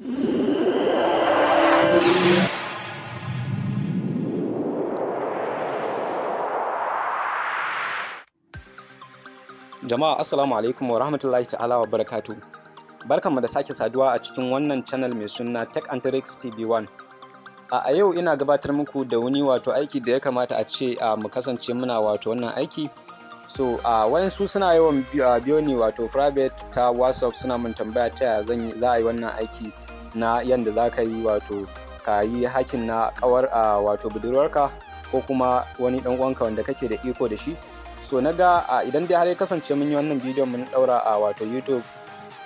Jama'a, assalamu alaikum wa rahmatullahi ta'ala wa barakatu. Barkanmu da sake saduwa a cikin wannan channel mai suna Tech and Tricks TV1. A yau ina gabatar muku da wani wato aiki da ya kamata a ce a mu kasance muna wato wannan aiki. So a wayansu suna yawan biyo ni wato private ta WhatsApp, suna mun tambaya ta yaya zan yi, za a yi wannan aiki na yanda za ka yi wato ka yi hacking na kawar a wato budurwarka ko kuma wani dan uwanka wanda kake da iko da shi. So na ga idan dai har ya kasance mun yi wannan bidiyon mun daura a wato YouTube,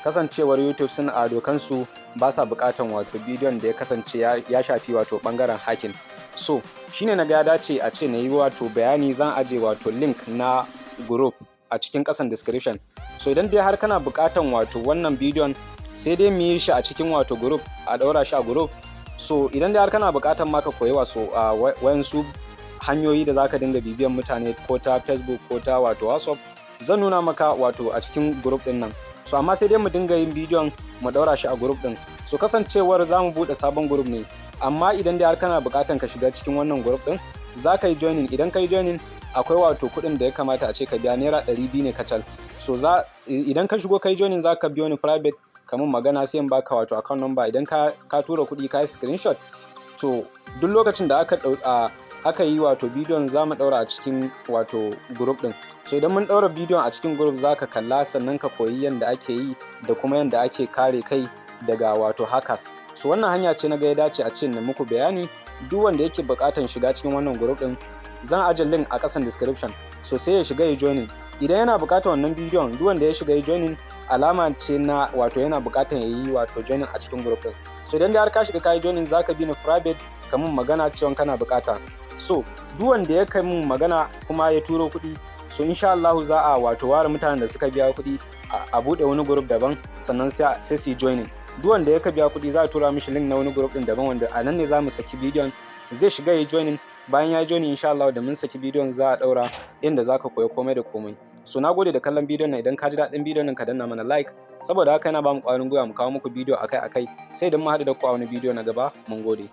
kasancewar YouTube sun a dokansu ba sa bukatan wato bidiyon da ya kasance ya shafi wato bangaren hacking. So shine na ga ya dace a ce na yi wato bayani. Zan aje wato link na group a cikin kasan description. So idan dai har kana bukatan wato wannan bidiyon, sai dai mu yi shi a cikin wato group, a daura shi a group. So idan dai har kana bukatan ma ka koyi wasu wayansu hanyoyi da zaka dinga bibiyan mutane ko ta Facebook ko ta wato WhatsApp, zan nuna maka wato a cikin group din nan. So amma sai dai mu dinga yin bidiyon mu daura shi a group din. So kasancewar za mu bude sabon group ne, amma idan dai har kana bukatan ka shiga cikin wannan group din, za ka yi joining. Idan ka yi joining, akwai wato kuɗin da ya kamata a ce ka biya, ₦200 ne kacal. So za idan ka shigo ka yi joining, za ka biyo ni private kamar magana, sai in baka wato account number. Idan ka tura kuɗi, ka yi screenshot, to duk lokacin da aka yi wato bidiyon, za mu ɗaura a cikin wato group ɗin. So idan mun ɗaura bidiyon a cikin group, za ka kalla, sannan ka koyi yadda ake yi da kuma yadda ake kare kai daga wato hackers. So wannan hanya ce na ga ya dace a ce na muku bayani. Duk wanda yake buƙatan shiga cikin wannan group ɗin, zan aje link a ƙasan description. So sai ya shiga ya joining idan yana buƙatar wannan bidiyon. Duk wanda ya shiga ya joining, alama ce na wato yana buƙatar ya yi wato joining a cikin group ɗin. So idan dai har ka shiga ka yi joining, zaka bi ni private ka mun magana cewa kana buƙata. So duk wanda ya kai mun magana kuma ya turo kuɗi, so insha Allah za a wato ware mutanen da suka biya kuɗi a buɗe wani group daban, sannan sai su yi joining. Duk wanda ya ka biya kuɗi, za a tura mishi link na wani group ɗin daban wanda a nan ne za mu saki bidiyon, zai shiga ya yi joining. Bayan ya yi joining, insha Allah da mun saki bidiyon za a ɗaura inda za ka koya komai da komai. So na gode da kallon bidiyon nan. Idan ka ji daɗin bidiyon nan, ka danna mana like, saboda haka yana ba mu ƙwarin gwiwa mu kawo muku bidiyo akai akai. Sai idan mu haɗu da ku a wani bidiyo na gaba. Mun gode.